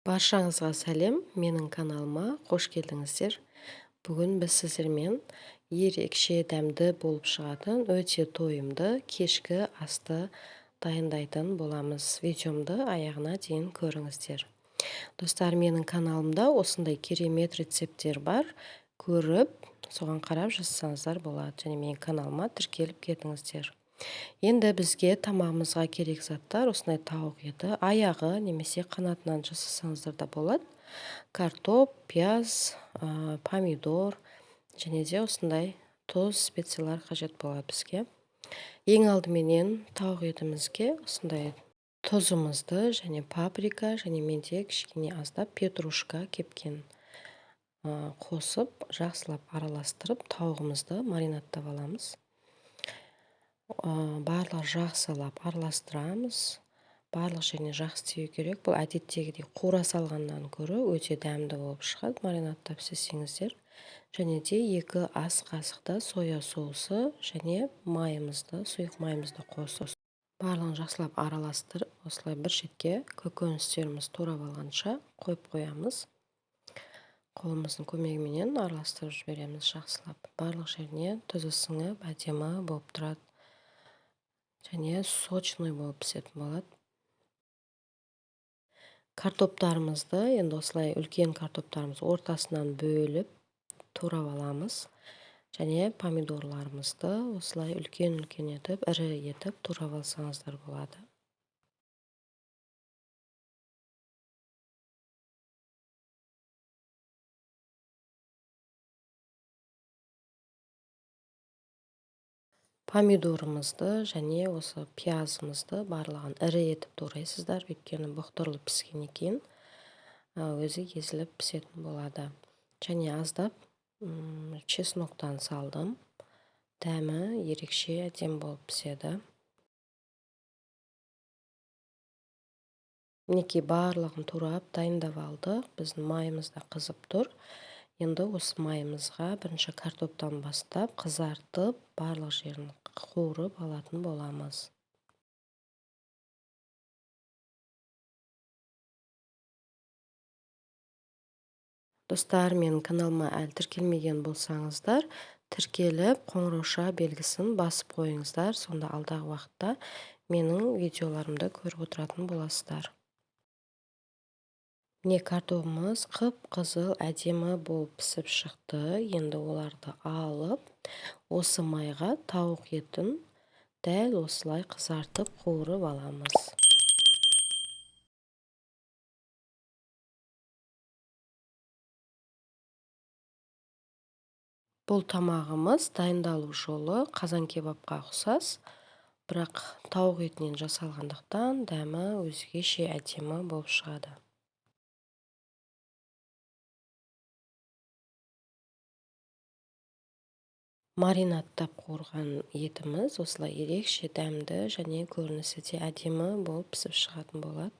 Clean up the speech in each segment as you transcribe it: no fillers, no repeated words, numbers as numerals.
Баршаңызға сәлем, менің каналыма қош келдіңіздер. Бүгін біз сіздермен ерекше дәмді болып шығатын өте тойымды кешкі асты дайындайтын боламыз. Видеомды аяғына дейін көріңіздер. Достар, менің каналымда осындай керемет рецепттер бар. Көріп, соған қарап жазсаңыздар болады. Және менің каналыма тіркеліп кетіңіздер. Енді бізге тамағымызға керек заттар осындай тауық еті, аяғы немесе қанатынан жасасаңыздар да болады. Картоп, пияз, помидор және де осындай тұз, специялар қажет болады бізге. Ең алдыменен тауық етімізге осындай тұзымызды және паприка және менде кішкене аздап петрушка кепкен қосып, жақсылап араластырып, тауығымызды маринадтап аламыз. Барлығы жақсылап араластырамыз. Барлық жеріне жақсы тию керек. Бұл әдеттегідей қуыра салғаннан гөрі өте дәмді болып шығады маринадтап істесеңіздер. Және де 2 ас қасықты соя соусы және майымызды, сұйық майымызды қосып, барлығын жақсылап араластырып, осылай бір шетке көкөністеріміз турап алғанша қойып қоямыз. Қолымыздың көмегіменен араластырып жібереміз жақсылап. Барлық жеріне тұзы сіңіп, әдемі болып тұрады. Және сочный болып пісетін болады. Картоптарымызды енді осылай үлкен картоптарымыз ортасынан бөліп турап аламыз. Және помидорларымызды осылай үлкен-үлкен етіп, ірі етіп турап алсаңыздар болады. Помидорымызды және осы пиязымызды барлығын ірі етіп турайсыздар, өйткені бұқтырылып піскеннен кейін өзі езіліп пісетін болады. Және аздап чесноктан салдым. Дәмі ерекше әдемі болып піседі. Мінекей барлығын турап дайындап алдық. Біздің майымыз да қызып тұр. Енді осы майымызға бірінші картоптан бастап қызартып, барлық жерін қуырып алатын боламыз. Достар, менің каналыма әлі тіркелмеген болсаңыздар, тіркеліп, қоңырауша белгісін басып қойыңыздар. Сонда алдағы уақытта менің видеоларымды көріп отыратын боласыздар. Міне картобымыз қып-қызыл әдемі болып пісіп шықты. Енді оларды алып, осы майға тауық етін дәл осылай қызартып қуырып аламыз. Бұл тамағымыз дайындалу жолы қазан кебапқа ұқсас, бірақ тауық етінен жасалғандықтан дәмі өзгеше әдемі болып шығады. Маринадтап қуырған етіміз осылай ерекше дәмді және көрінісі де әдемі болып пісіп шығатын болады.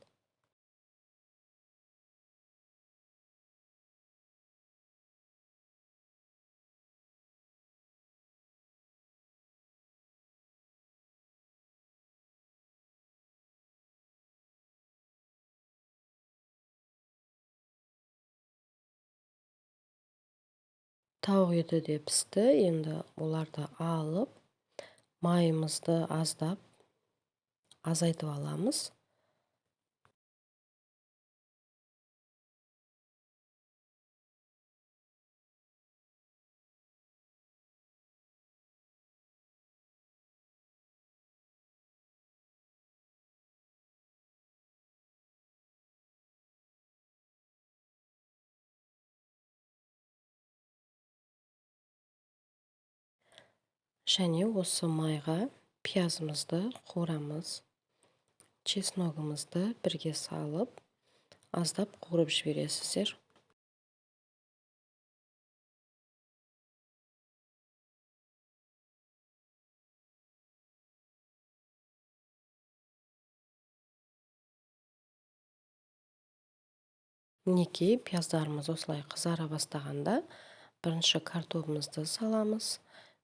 Тауық еті де пісті. Енді оларды алып, майымызды аздап азайтып аламыз. Және осы майға пиязымызды қуырамыз. Чесногымызды бірге салып, аздап қуырып жібересіздер. Мінекей, пияздарымыз осылай қызара бастағанда, бірінші картобымызды саламыз.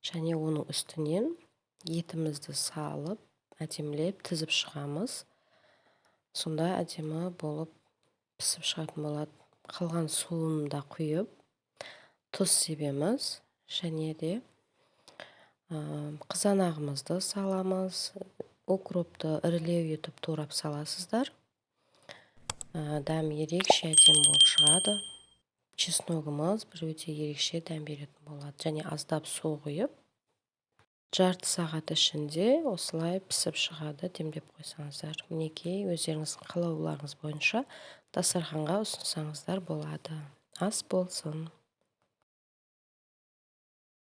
Және оның үстінен етімізді салып, әдемілеп тізіп шығамыз. Сонда әдемі болып Пісіп шығатын болады. Қалған суын да құйып, тұз себеміз және де қызанағымызды саламыз. Укропты ірілеу етіп турап саласыздар. Дәм ерекше әдемі болып шығады. Чесногымыз бір өте ерекше дәм беретін болады. Және аздап су құйып, жарты сағат ішінде осылай пісіп шығады, демдеп қойсаңыздар. Мінекей, өздеріңіздің қалауларыңыз бойынша дастарханға ұсынсаңыздар болады. Ас болсын!